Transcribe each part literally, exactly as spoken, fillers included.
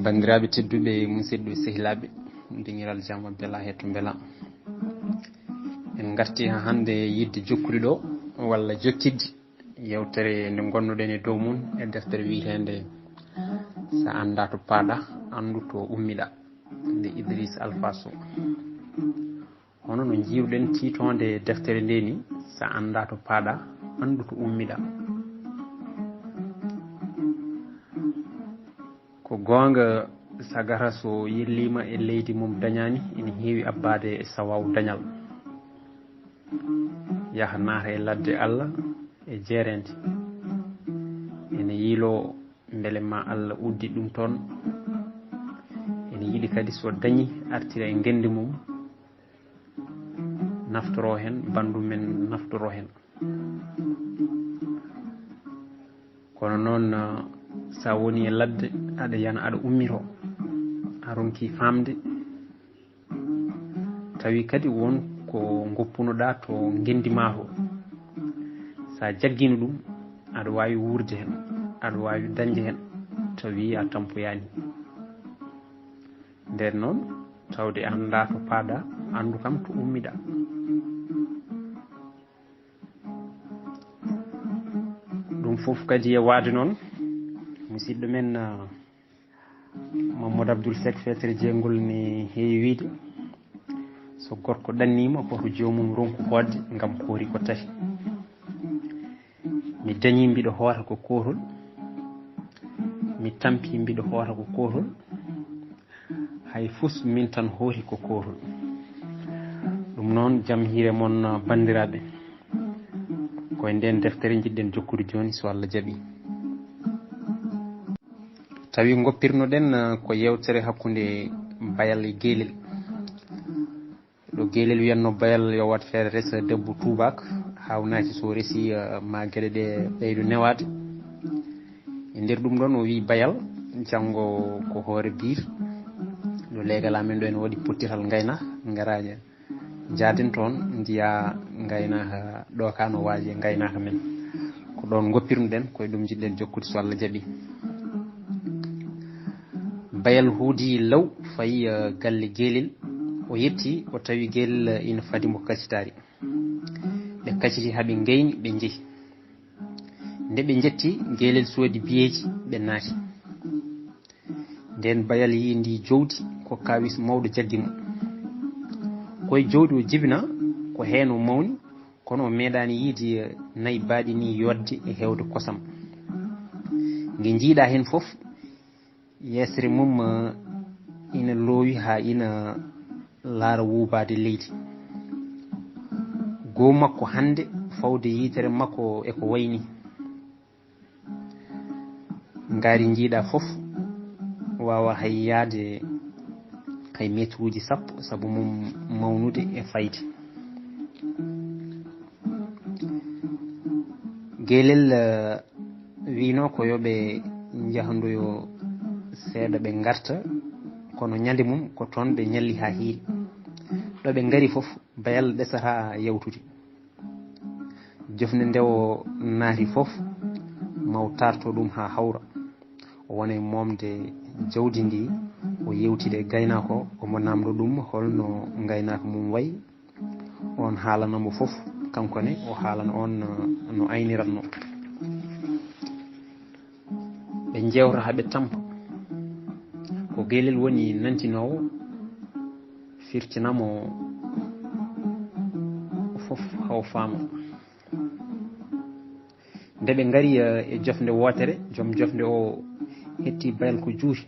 Banndiraaɓe tedduɓe, musidɓe, sehilaaɓe, dingiral jama bela he to mbela. En ngarti ha hannde yidde jokkude ɗo walla jokkidde yewtere nde ngonnoɗen e dow mum e deftere wiyeteende "So a anndaa to paaɗa, anndu to ummiɗa", nde Idriss Alpha Sow. Hono no njiiruɗen tiitoonde deftere nde ni, "So a anndaa to paaɗa, anndu to ummiɗa." Ko goonga, sagara so yelliima e leydi mum dañaani, ina heewi abbaade e sawaawu dañal. Yaha naata e ladde Allah e jeereende. Ene yiiloo mbele ma Allah uddi ɗum toon. Ene yiɗi kadi so dañi artira e ngenndi mum, naftoro heen, banndum men naftoro heen. Kono noon, sa woni e ladde, aɗa yana, aɗa ummiro, a ronki faamde, tawi kadi won ko ngoppunoɗa to ngenndi ma to. Sa jaggino ɗum, aɗa waawi wuurde heen, aɗa waawi dañde heen, tawi a tampoyaani. Nden noon, tawde annda to paaɗa, anndu kam to ummiɗa. Ɗum fof kadi e waade noon, musidɗo men, ah, Mamadou Abdoul Seck, feetere jeygol ne heewi wiide, so gorko ɗanniima, ko to joomum ronku hootde, ngam koori ko tati. Mi dañi mbiɗo hoota ko kootol, mi tampi mbiɗo hoota ko kootol, hay fus min tan hooti ko kootol. Ɗum noon, jam hiire mon, banndiraaɓe. Ko e nden deftere njiɗɗen jokkude jooni, so Allah jaɓi. Tawi ngoppirnoɗen, eh, ko yewtere hakkunde bayal e geelel. Ɗo geelel wiyanno bayal yo waɗ feere resa debbo tuubaak, haawnaaki so resi, eh, ma geɗe ɗe ɓeydo newaade. E nder ɗum ɗon o wi bayal, janngo ko hoore biir. Ɗo leegal amen ɗo ene waɗi pottital ngayna, ngaraaje. Njaaden toon, njiya ngaynaaka ɗo ka no waaji e ngaynaaka men. Ko ɗoon ngoppirnoɗen, ko e ɗum njiɗɗen jokkude so Allah jaɓi. Bayal huudi law fayi, eh, galle geelel. O yetti, o tawi geelel, eh, ina fadi mo kacitaari. Ɓe kaciti haa ɓe ngayni, ɓe njehi. Nde ɓe njetti, geelel soodi biyeeji, ɓe naati. Nden bayal yii ndi jowdi ko kaawis mawɗo jaggi mo. Koye jowdi o jibina, ko heen o mawni, kono o meeɗaani yiide nayi baaɗi ni yodde e heewde kosam. Nge njiiɗa heen fof, yeesre mum, eh, ina loowi haa ina laara wuubaade leydi. Goo makko hannde fawde yitere makko e ko wayni. Ngaari njiiɗa fof waawa hay yaade hay metruuji sappo, sabu mum mawnude e fayde. Geelel, eh, wiino ko yo ɓe njahandoyo seeɗa ɓe ngarta, kono ñande mum ko toon ɓe ñalli haa hiiri. Ɗo ɓe ngari fof, bayal ɗesata yawtude. Jofnde nde o naati fof, ma o taarto ɗum haa hawra. O wona e moomde jawdi ndi, o yewtida e gaynaako, omo naamndo ɗum holno ngaynaaka mum wayi. On haalana mo fof, kanko ne o haalana on no, no ayniratno. Ɓe njewta haa ɓe tampa. Ko geelel woni nantinoowo, firtina mo fof haa o faama. Nde ɓe ngari, eh, e jofnde wootere, joom jofnde o hetti bayal ko juuti.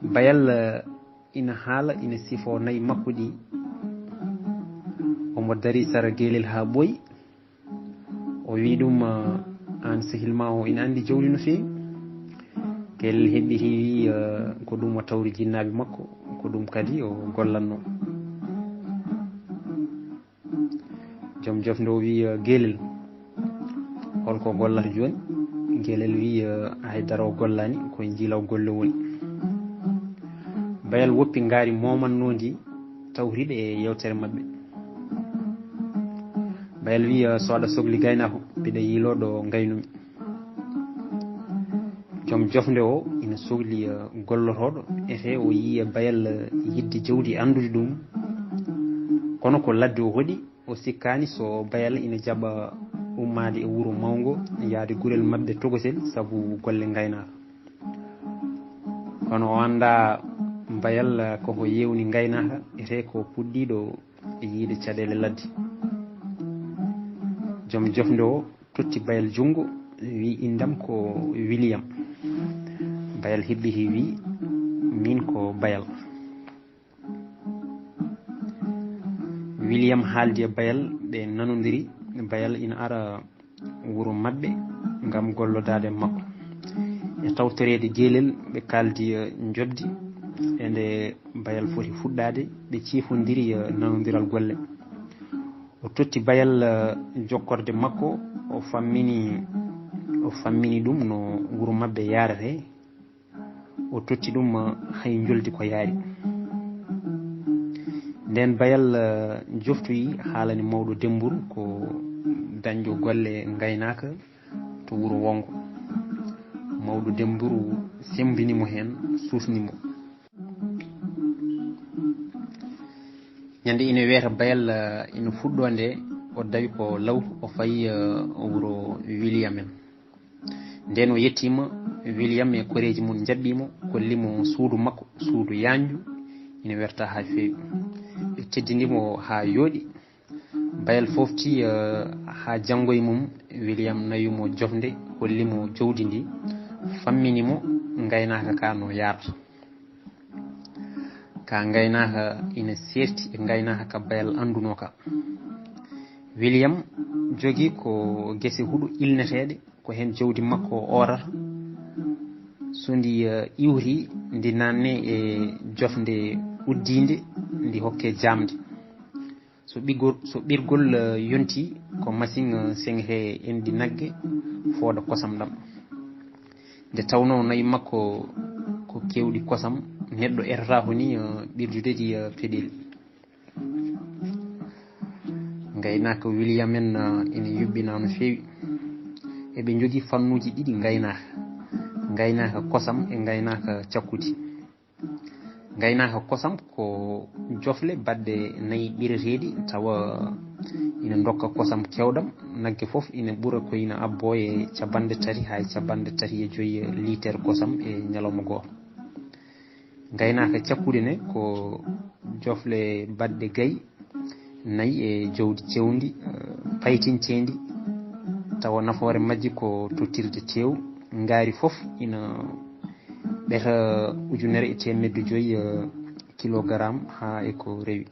Bayal, eh, ina haala, ina sifoo nayi makko ɗi. Omo darii sara geelel haa ɓooyi. O wi ɗum, ah, "Aan sehil ma o ina anndi jawdi no feewi?" Geelel heɓɓiti wi, ah, ko ɗum o tawri jinnaaɓe makko, ko ɗum kadi o gollatno. Joom jofnde o wi, ah, "Geelel, holko gollata jooni?" Geelel wi, ah, "Hay dara o gollaani, ko e njiilaw golle woni." Bayal woppi ngaari moomannoondi tawriɓe e yewtere maɓɓe. Bayal wi, "So aɗa sogli gaynaako, mbiɗa yiiloo ɗo ngaynumi." Joom jofnde o ina sokli gollotooɗo, ete o yiya bayal yiɗde jawdi anndude ɗum. Kono ko ladde o hoɗi, o sikkaani so bayal ina jaɓa ummaade e wuro mawngo, yahde gurel maɓɓe tokosel sabu golle ngaynaaka. Kono o anndaa bayal koko yeewni ngaynaaka, ete ko puɗɗiiɗo e yiyde caɗeele ladde. Joom jofnde o totti bayal junngo, wi, "Inndam ko Wiliyam." Bayal heɓɓiti, wi, "Miin ko bayal." Wiliyam haaldi e bayal, ɓe nanondiri. Bayal ina ara wuro maɓɓe ngam gollodaade makko. E tawtoreede geelel, ɓe kaaldi, eh, njoɓdi. E nde bayal foti fuɗɗaade, ɓe ciifondiri, eh, nanondiral golle. O totti bayal, eh, jokkorde makko, o fammini, o fammini ɗum no wuro maɓɓe yaarete. O totti ɗum, eh, hay njoldi ko yaari. Nden bayal, eh, joftoyi, haalani mawɗo Demmburu ko dañjo golle ngaynaaka to wuro wonngo. Mawɗo Demmburu semmbini mo heen, suusni mo. Ñande ina wiyata bayal, eh, ina fuɗɗoo nde, o dawi ko law, o fayi, eh, wuro Wiliyam en. Nden o yettiima, Wiliyam e koreeji mum njaɓɓii mo, kolli mo suudu makko, suudu yaanju, ina werta haa feewi. Ɓe teddini mo haa yooɗi. Bayal foofti, eh, haa janngo e mum, Wiliyam nawi mo jofnde, holli mo jawdi ndi, fammini mo ngaynaaka ka no yaarta. Ka ngaynaaka ina seerti e ngaynaaka ka bayal anndunoo ka. Wiliyam jogii ko gese huɗo ilneteeɗe, ko heen jawdi makko o oorata. So ndi, eh, iwri, ndi naanne e jofnde uddiinde, ndi hokke jaamde. So ɓigol, so ɓirgol, eh, yonti, ko masiŋ, eh, seŋete enɗi nagge, fooɗa kosam ɗam. Nde tawnoo nayi makko ko keewɗi kosam, neɗɗo etata ko ni, eh, ɓirdude ɗi, eh, peɗeeli. Ngaynaaka Wiliyam en, eh, ina yuɓɓinaa no feewi. Eɓe njogii fannuuji ɗiɗi ngaynaaka. Ngaynaaka kosam e ngaynaaka cakkudi. Ngaynaaka kosam ko jofle baɗɗe nayi ɓireteeɗi, tawa ina ndokka kosam keewɗam. Nagge fof ina ɓura ko ina abboo e capanɗe tati haa e capanɗe tati e joyi liiter kosam e ñalawma gooto. Ngaynaaka cakkudi ne ko jofle baɗɗe gayi nayi e jawdi cewndi, eh, paytinteendi, tawa nafoore majji ko tottirde teewu. Ngaari fof ina ɓeta ujunere e teemedde joyi, eh, kilogaram haa e ko rewi.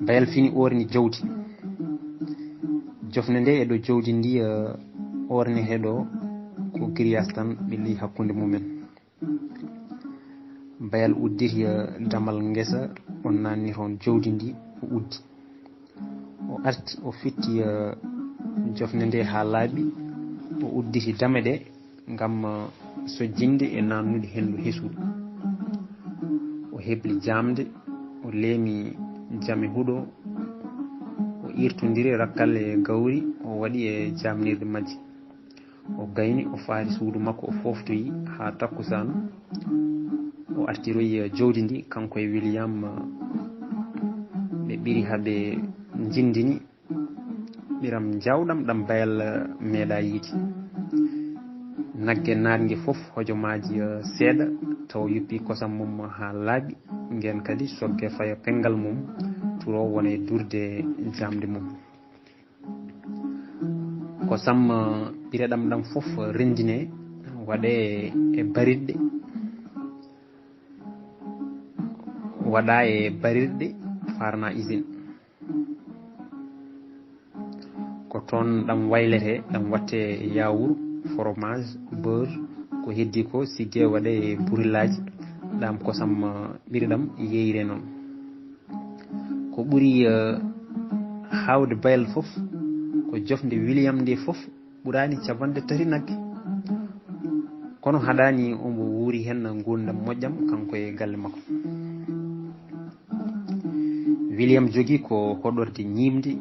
Bayal fini oorni jawdi. Jofnde nde e ɗo jawdi ndi, eh, oornetee ɗo ko giriyas tan ɓilli hakkunde mumen. Bayal udditi, eh, damal ngesa, o naanni toon jawdi ndi, o uddi. O arti, o fitti, eh, jofnde nde haa laaɓi, o udditi dame ɗe ngam, eh, sojjinde e naannude henndu hesudu. O hebli jaamde, o leemi jame huɗo, o irtondiri rakkal e gawri, o waɗi e jaamnirde majje. O gayni, o faari suudu makko, o fooftoyi haa takkusaan. O artiroyi jawdi ndi, kanko e Wiliyam, ɓe ɓiri haa ɓe njinndini ɓiram njaawɗam ɗam bayal meeɗaa yiide. Nagge naatnge fof hojomaaji, eh, seeɗa, tawa yoppi kosam mum haa laaɓi, ngeen kadi sogge faya penngal mum, turo wona e duurde jaamde mum. Kosam, eh, ɓireɗam ɗam fof renndine, waɗe e barirɗe, waɗa e barirɗe, farna usine. Ko toon ɗam wayletee, ɗam waɗtee yaawur, fromage, beurre, ko heddii ko siggee waɗee e burillaaji, ɗam kosam, eh, ɓiri ɗam yeeyre noon. Ko ɓuri, eh, haawde bayal fof, ko jofnde Wiliyam nde fof ɓuraani capanɗe tati nagge. Kono haɗaani omo wuuri heen nguurndam moƴƴam, kanko e galle makko. Wiliyam jogii ko hoɗorde ñiiɓnde.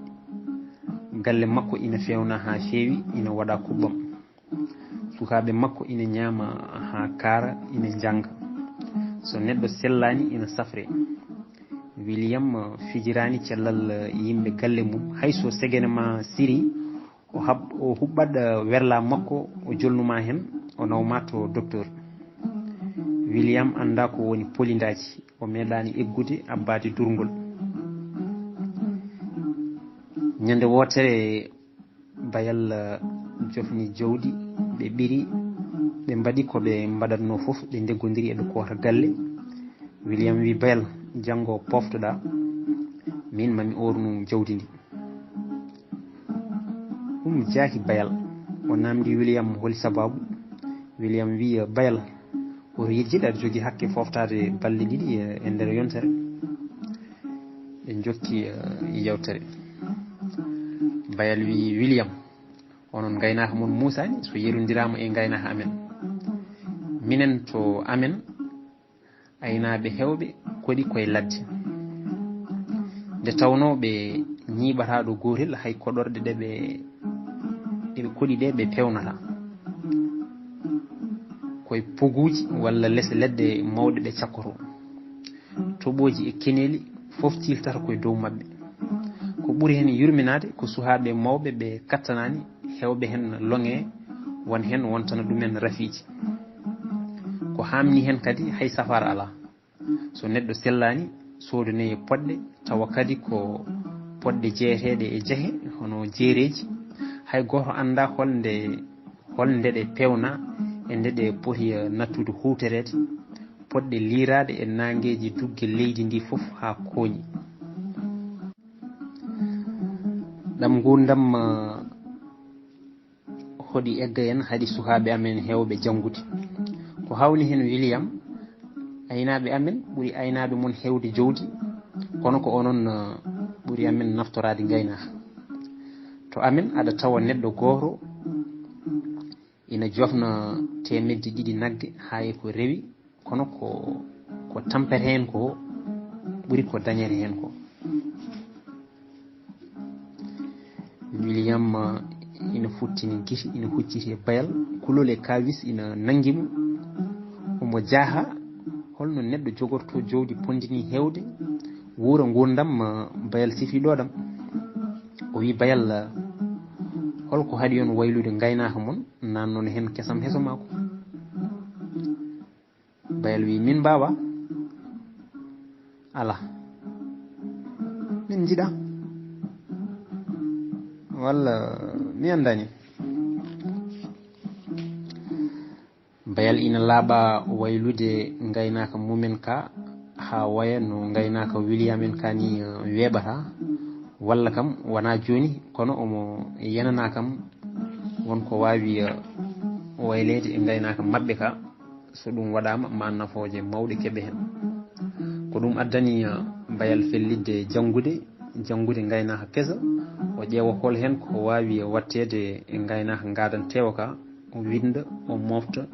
Galle makko ina feewna haa feewi, ina waɗa kuɓɓam. Sukaaɓe makko ina ñaama haa kaara, ina njannga. So neɗɗo sellaani, ina safree. William fijiraani cellal yimɓe galle mum, hay so segene ma siri, o hab-, o huɓɓat, eh, werla makko, o jolnuma heen, o nawma to docteur. William annda ko woni polindaaji, o meeɗaani eggude, abbaade durngol. Ñande wootere, Bayal, eh, jofni jawdi, ɓe ɓiri, ɓe mbaɗi ko ɓe mbaɗatnoo fof, ɓe ndeggondirii e ɓe koota galle. William wi Bayal, "Janngo poftoɗaa, min mami oornu jawdi ndi." Ɗum jaaki Bayal. O naamndi William holi sabaabu. William wi, eh, "Bayal, oto yejjit, aɗa jogii hakke fooftaade balɗe ɗiɗi e, e nder yontere." Ɓe njokki, eh, yewtere. Bayal wi William, "Onon ngaynaaka mon muusaani so yerondiraama e ngaynaaka amen. Minen to amen, aynaaɓe heewɓe koɗi koye ladde. Nde tawnoo ɓe ñiiɓataa ɗo gootel, hay koɗorɗe ɗe ɓe, ɗe ɓe koɗi ɗe ɓe peewnata. Koye poguuji walla lese leɗɗe mawɗe ɓe cakkoto. Toɓooji e keneeli fof ciiltata koye dow maɓɓe. Ko ɓuri heen yurminaade ko suhaaɓe mawɓe ɓe kattanaani, heewɓe heen loŋee, won heen wontana ɗumen rafiiji. Ko haamni heen kadi hay safaara alaa. So neɗɗo sellaani, soodonoye poɗɗe, tawa kadi ko poɗɗe jeeyeteeɗe e jehe, hono jeereeji. Hay gooto anndaa hol nde, hol nde ɗe peewnaa e nde ɗe poti, eh, nattude huutoreede. Poɗɗe liiraaɗe e naangeeji dugge leydi ndi fof haa kooñi." Ɗam nguurndam, eh, hoɗi egga en, haɗi suhaaɓe amen heewɓe janngude. Ko hawni heen William, "Aynaaɓe amen ɓuri aynaaɓe mon heewde jawdi, kono ko onon, eh, ɓuri amen naftoraade ngaynaaka. To amen, aɗa tawa neɗɗo gooto ina jofna teemedde ɗiɗi nagge haa e ko rewi, kono ko, ko tampete heen ko ɓuri ko dañete heen ko." William, uh, ina futtini gite, ina hucciti e Bayal, kulol e kaawis ina nanngi mo. Omo jaaha, holno neɗɗo jogorto jawdi ponndi ni heewde, wuura nguurndam, uh, Bayal sifi ɗo ɗam. O wi Bayal, uh, "Holko haɗi on waylude ngaynaaka mon, naannoon heen kesam heso maako?" Bayal wi, "Min mbawa? Ala. Min njiɗa. Walla mi anndani." Bayal ina laaɓa waylude ngaynaaka mumen ka, haa waya no ngaynaaka William en ka ni, eh, weeɓata. Walla kam wonaa jooni, kono omo yenanaa kam won ko waawi, eh, wayleede e ngaynaaka maɓɓe ka. So ɗum waɗaama, ma nafooje mawɗe keɓe heen. Ko ɗum addani, eh, Bayal fellitde janngude, janngude ngaynaaka kesa, o ƴeewa hol heen ko waawi waɗteede e ngaynaaka ngaadanteewa ka, o winnda, o moofta,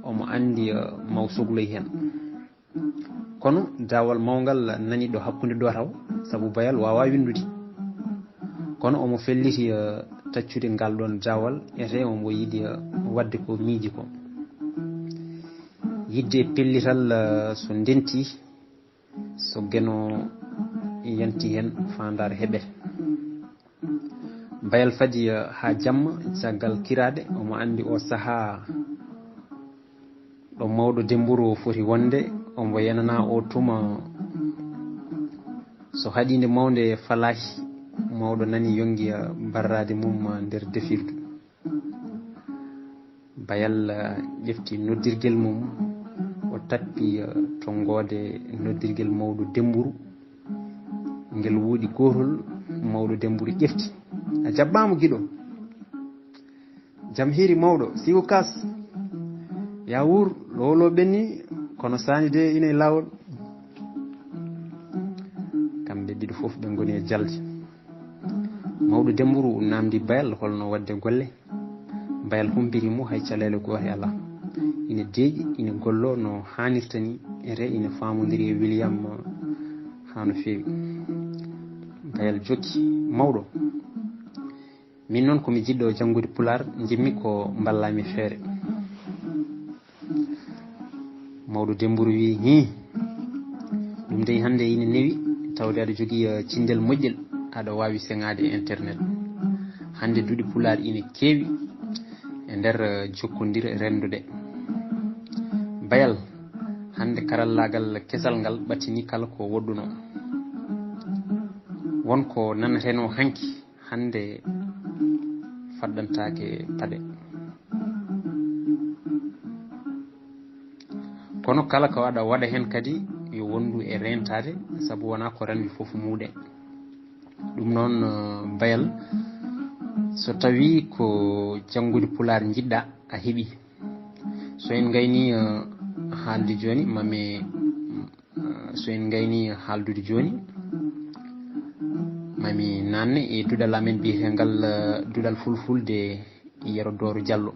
omo anndi, eh, ma o sogloy heen. Kono daawal mawngal nani ɗo hakkunde ɗo taw, sabu Bayal waawaa winndude. Kono omo felliti, eh, taccude ngal ɗoon daawal, ete omo yiɗi, eh, waɗde ko miiji ko. Yiɗde e pellital, eh, so ndenti, so geno yanti heen, faandaare heɓete. Bayal fadi, eh, haa jamma, caggal kiraaɗe, omo anndi o sahaa ɗo mawɗo Demmburu foti wonde, omo yenanaa o tuma. So haɗiinde mawnde falaaki, mawɗo nani yonki, eh, barraade mum, eh, nder defirdu. Bayal, eh, ƴefti noddirgel mum, o tappi, eh, tonngoode noddirgel mawɗo Demmburu. Ngel wuuɗi gootol, mawɗo Demmburu ƴefti. "A jaɓɓaama, giɗo." "Jam hiiri, mawɗo. Sigo kas. Yaa wuur, lowolo ɓenni, kono saani de ina e laawol." Kamɓe ɗiɗo fof ɓe ngoni e jalde. Mawɗo Demmburu naamndi Bayal holno waɗde golle. Bayal humpiti mo, hay caleele goote alaa. Ina deeƴi, ina golloo no haanirta ni, ete ina faamondiri e William haa no feewi. Bayal jokki, "Mawɗo, min noon ko mi jiɗɗo janngude Pulaar, njiɗmi ko mballaa mi feere." Mawɗo Demmburu wii, "Hii, ɗum dey hannde ina newi, tawde aɗa jogii, eh, cinndel moƴƴel, aɗa waawi seŋaade e internet. Hannde duɗe Pulaar ina keewi e nder, eh, jokkondire renndo de. Bayal, hannde karallaagal kesal ngal ɓattinii kala ko woɗɗunoo. Won ko nanatenoo hanki, hannde faddantaake paɗe." Kono kala ko aɗa waɗa heen kadi, yo wondu e reentaade, sabu wonaa ko ranndi fof muuɗe. Ɗum noon, eh, Bayal, so tawii ko janngude Pulaar njiɗɗaa, a heɓii. So en ngaynii, eh, haalde jooni, mami, eh, so en ngaynii haaldude jooni, mami naanne e duɗal amen biyeteengal, eh, duɗal Fulfulde Yero Dooro Jallo.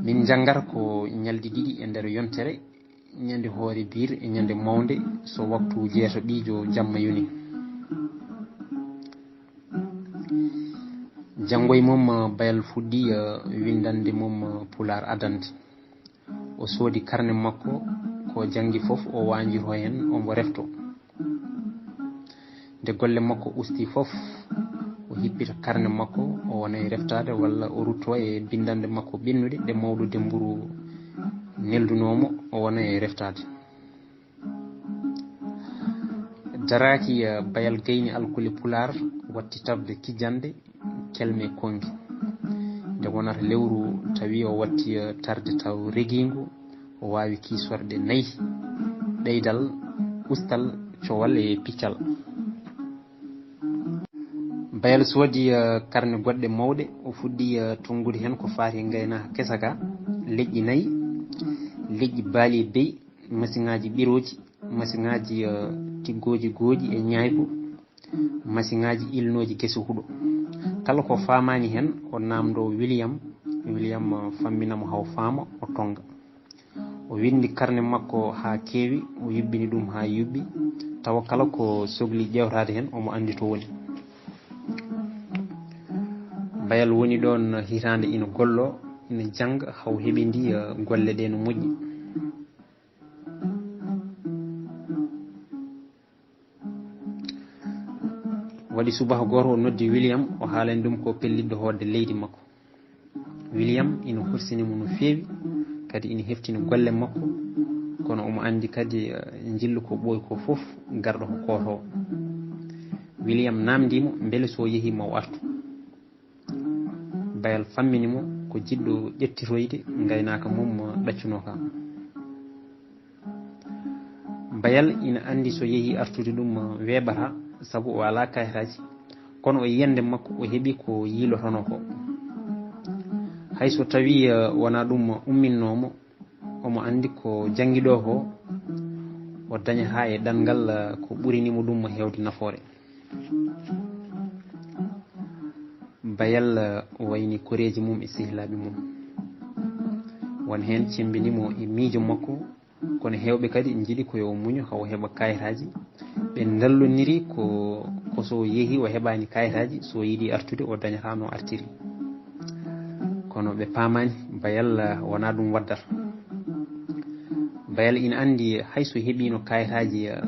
Min njanngata ko ñalɗi ɗiɗi e nder yontere, ñande hoore biir e ñande mawnde, so waktu jeetaɓiijo jamma yoni. Janngo e mum, Bayal fuɗɗi, eh, winndande mum, eh, Pulaar adannde. O soodi karne makko, ko janngi fof o waanjiroo heen, omo refto. Nde golle makko usti fof, o hippita karne makko, o wona e reftaade walla o ruttoo e binndannde makko ɓennuɗe ɗe mawɗo Demmburu neldunoo mo, o wona e reftaade. Daraaki, eh, Bayal gayni alkule Pulaar, watti tafde kijjannde kelme konngi. Nde wonata lewru, tawi o watti, eh, tarde taw regiingu, o waawi kiisorɗe nayi: ɗeydal, ustal, cowal e piccal. Bayal soodi, eh, karne goɗɗe mawɗe, o fuɗɗi, eh, tonngude heen ko faati e ngaynaaka kesa ka, leƴƴi nayi, leƴƴi baali e beyi, masiŋaaji ɓirooji, masiŋaaji, eh, tiggooji gooƴi e ñaayku, masiŋaaji ilnooji gese huɗo. Kala ko faamaani heen, o naamndoo Wiliyam, Wiliyam, eh, fammina mo haa o faama, o tonnga. O winndi karne makko haa keewi, o yuɓɓini ɗum haa yuɓɓi, tawa kala ko sokli ƴeewtaade heen, omo anndi to woni. Bayal woni ɗoon hitaande ina golloo, ina jannga, haa o heɓindii, eh, golle ɗee no moƴƴi. Waɗi subaka gooto, o noddi Wiliyam, o haalani ɗum ko pellitɗo hootde leydi makko. Wiliyam ina horsini mo no feewi, kadi ina heftini golle makko, kono omo anndi kadi, eh, njillu ko ɓooyi ko fof, garɗo ko kootoowo. Wiliyam naamndii mo mbele so o yehii ma o artu. Bayal fammini mo ko jiɗɗo ƴettitoyde ngaynaaka mum ɗaccunoo ka. Bayal ina anndi so yehii artude ɗum weeɓataa, sabu o alaa kayitaaji, kono e yiyannde makko o heɓi ko yiilotonoo ko. Hay so tawii, eh, wonaa ɗum umminnoo mo, omo anndi ko janngi ɗoo ko, o dañataa e ɗanngal, eh, ko ɓurini mo ɗum heewde nafoore. Bayal, eh, wayni koreeji mum e sehilaaɓe mum. Won heen cemmbini mo e miijo makko, kono heewɓe kadi njiɗi ko yo o muño haa o heɓa kayitaaji. Ɓe ndalloniri ko, ko so o yehii o heɓaani kayitaaji, so o yiɗi artude o dañataa no artiri. Kono ɓe paamaani, Bayal, eh, wonaa ɗum waddata. Bayal ina anndi hay so heɓiino kayitaaji, eh,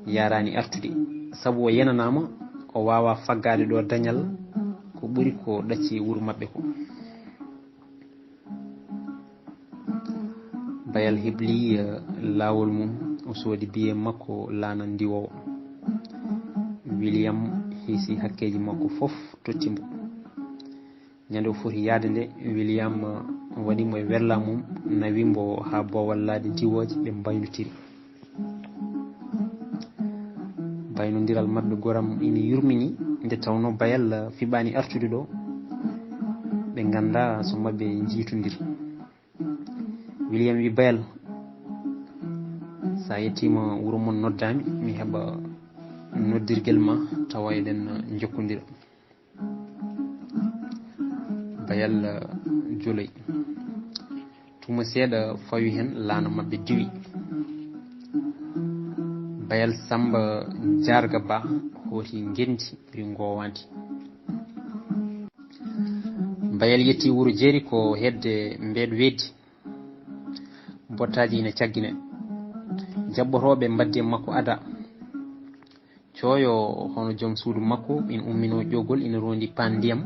yaraani artude, sabu o yenanaama, o waawaa faggaade ɗo dañal ko ɓuri ko ɗacci e wuro maɓɓe ko. Bayal hebli, eh, laawol mum, o soodi biye makko laana ndiwoowo. Wiliyam hiisi hakkeeji makko fof, totti mbo. Ñande o foti yahde nde, Wiliyam, eh, waɗi mo e werla mum, nawi mbo haa boowal laaɗe diwooje, ɓe mbaynotiri. Baynondiral maɓɓe goram ina yurmini, nde tawnoo Bayal, eh, fiɓaani artude ɗo, ɓe nganndaa so maɓɓe njiitondiri. Wiliyam wi Bayal, "So a yettiima wuro mon, noddaa mi, mi heɓa noddirgel ma, tawa eɗen njokkondira." Bayal, eh, joloy. Tuma seeɗa fawi heen, laana maɓɓe diwi. Bayal Samba Jaarga Ba hooti ngenndi ɓuri ngoowaandi. Bayal yetti wuro jeeri ko hedde mbeeɗ weeddi. Bottaaji ina caggine. Jaɓɓotooɓe mbaddi e makko ada. Cooyo hono joom suudu makko, ina umminoo ƴoogol, ina roondi paan ndiyam.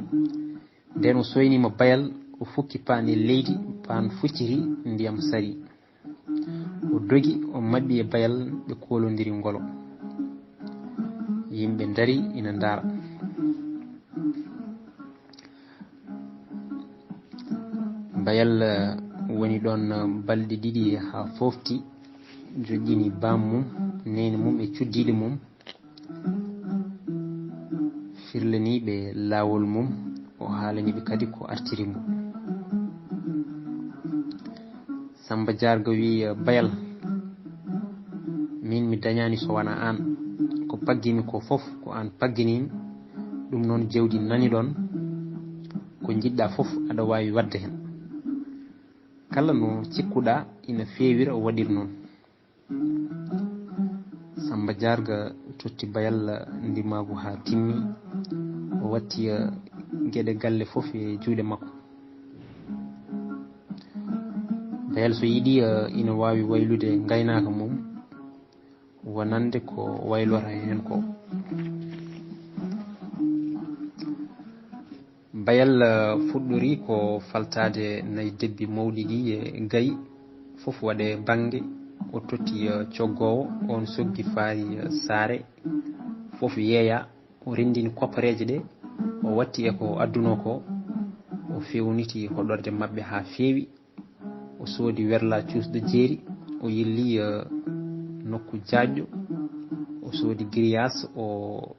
Nden o soyniima bayal, o fukki paan e leydi, paan fucciti, ndiyam sari. O dogi, o maɓɓi e bayal, ɓe koolondiri ngolo. Yimɓe ndari ina ndaara. Bayal, eh, woni ɗoon, eh, balɗe ɗiɗi haa foofti, joƴƴini baam mum, neene mum e cuddiiɗe mum. Firlanii ɓe laawol mum, o haalani ɓe kadi ko artiri mo. Samba Jarga wi, eh, Bayal, min mi dañaani so wonaa aan. Ko paggimi ko fof, ko aan pagginiimi. Ɗum noon, jawdi nani ɗoon, ko njiɗɗaa fof, aɗa waawi waɗde heen. Kala no cikkuɗaa ina feewira, o waɗir noon. Samba Jarga totti Bayal ndimaagu haa timmi. O watti, eh, geɗe galle fof e juuɗe makko. Bayal so yiɗi, eh, ina waawi waylude ngaynaaka mum, wonande ko waylora heen ko. Bayal, eh, fuɗɗori ko faltaade nayi debbi mawɗi ɗi e gayi, fof waɗe bannge. O totti, eh, coggoowo, oon soggi faari, eh, saare, fof yeeya. O renndini koppareeje ɗe, o watti e ko addunoo ko, o feewniti hoɗorde maɓɓe haa feewi. O soodi werla cuusɗo jeeri, o yilli, eh, nokku jaajɗo, o soodi giriyas, o,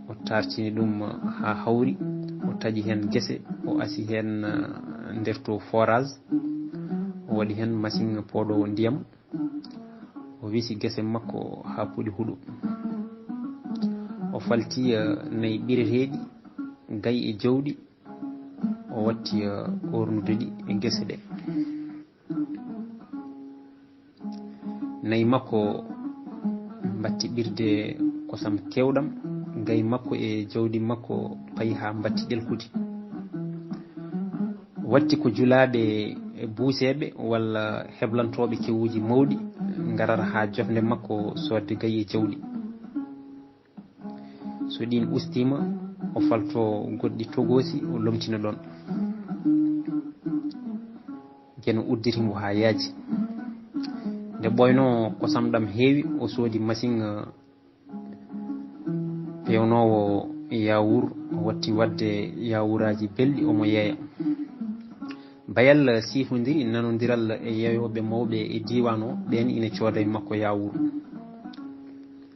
o taartini ɗum haa hawri, o taƴi heen gese, o asi heen, eh, nder to forage, o waɗi heen machine pooɗoowo ndiyam, o wisi gese makko haa puɗi huɗo. O falti, eh, nayi ɓireteeɗi, gayi e jawɗi, o watti, eh, ornude ɗi e gese ɗe. Nayi makko mbatti ɓirde kosam keewɗam, gayi makko e jawdi makko payi haa mbatti ɗelkude. Watti ko julaaɓe e buuseeɓe walla heblantooɓe kewuuji mawɗi ngarata haa jofnde makko soodde gayi e jawɗi. So ɗiin ustiima, o falto goɗɗi togoosi, o lomtina ɗoon. Geno udditi ngu haa yaaji. Nde ɓooynoo kosam ɗam heewi, o soodi masiŋ, eh, peewnoowo yaawuur, o watti waɗde yaawuuraaji belɗi, omo yeeya. Bayal sifondiri nanondiral e yeeyooɓe mawɓe e diiwaan o, ɓeen ina cooda e makko yaawuur.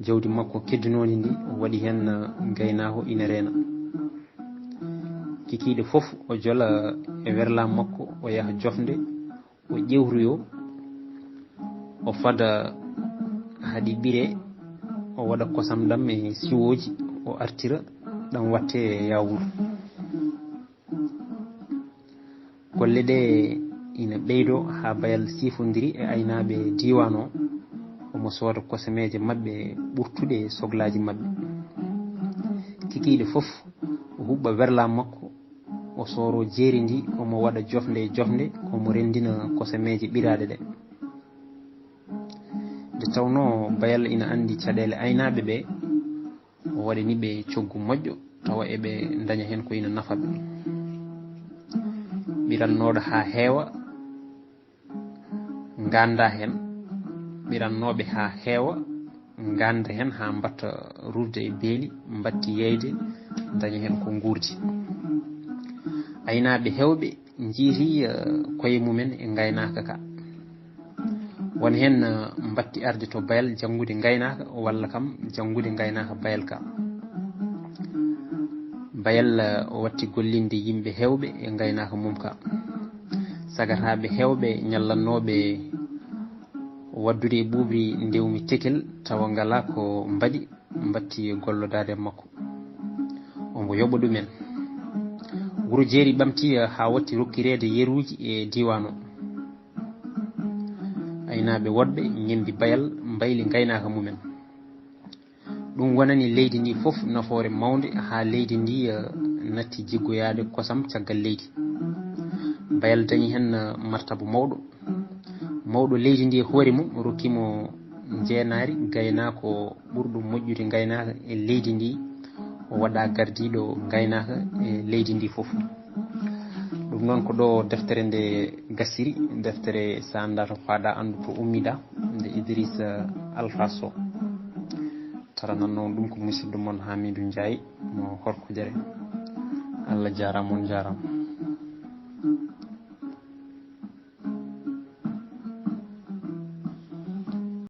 Jawdi makko keddunoondi ndi, o waɗi heen, eh, ngaynaako ina reena. Kikiiɗe fof o jola e werla makko, o yaha jofnde, o ƴewtoyoo, o fada haɗi ɓire, o waɗa kosam ɗam e siwooji, o artira ɗam watte yaawuur. Golle ɗe ina ɓeydoo haa Bayal sifondiri e aynaaɓe diiwaan o, omo sooda kosameeje maɓɓe ɓurtuɗe e soglaaji maɓɓe. Kikiiɗe fof o huɓɓa werla makko, o sooro jeeri ndi, omo waɗa jofnde e jofnde, omo renndina kosameeje ɓiraaɗe ɗe. Nde tawnoo Bayal ina anndi caɗeele aynaaɓe ɓe, o waɗani ɓe coggu moƴƴo, tawa eɓe ndaña heen ko ina nafa ɓe. Ɓirannooɗo haa heewa, ngannda heen, ɓirannooɓe haa heewa, ngannda heen haa mbatta rufde e beeli, mbatti yeeyde, ndaña heen ko nguurdi. Aynaaɓe heewɓe njiiti, eh, koye mumen e ngaynaaka ka. Won heen, eh, mbatti arde to Bayal janngude ngaynaaka, walla kam janngude ngaynaaka Bayal ka. Bayal, eh, o watti gollinde yimɓe heewɓe e ngaynaaka mum ka. Sagataaɓe heewɓe ñallannooɓe waɗdude e ɓuuɓri ndewmi tekel tawa ngalaa ko mbaɗi, mbatti gollodaade e makko. Omo yoɓa ɗumen. Wuro Jeeri ɓamti, eh, haa watti rokkireede yeruuji e diiwaan o. Aynaaɓe woɗɓe ñemmbi Bayal, mbayli ngaynaaka mumen. Ɗum wonani leydi ndi fof nafoore mawnde, haa leydi ndi, eh, natti jiggoyaade kosam caggal leydi. Bayal dañi heen, eh, martaba mawɗo. Mawɗo leydi ndi e hoore mum rokki mo njeenaari gaynaako ɓurɗo moƴƴude ngaynaaka e leydi ndi. O waɗa gardiiɗo ngaynaaka e leydi ndi fof. Ɗum noon ko ɗo deftere nde gasiri, deftere so a anndaa to faaɗa, anndu to ummida, nde Idrissa Alpha Sow. Taranannoo ɗum ko musidɗo mon Hamidou Ndiaye mo Horkojere. Allah jaaraama, on njaaraama.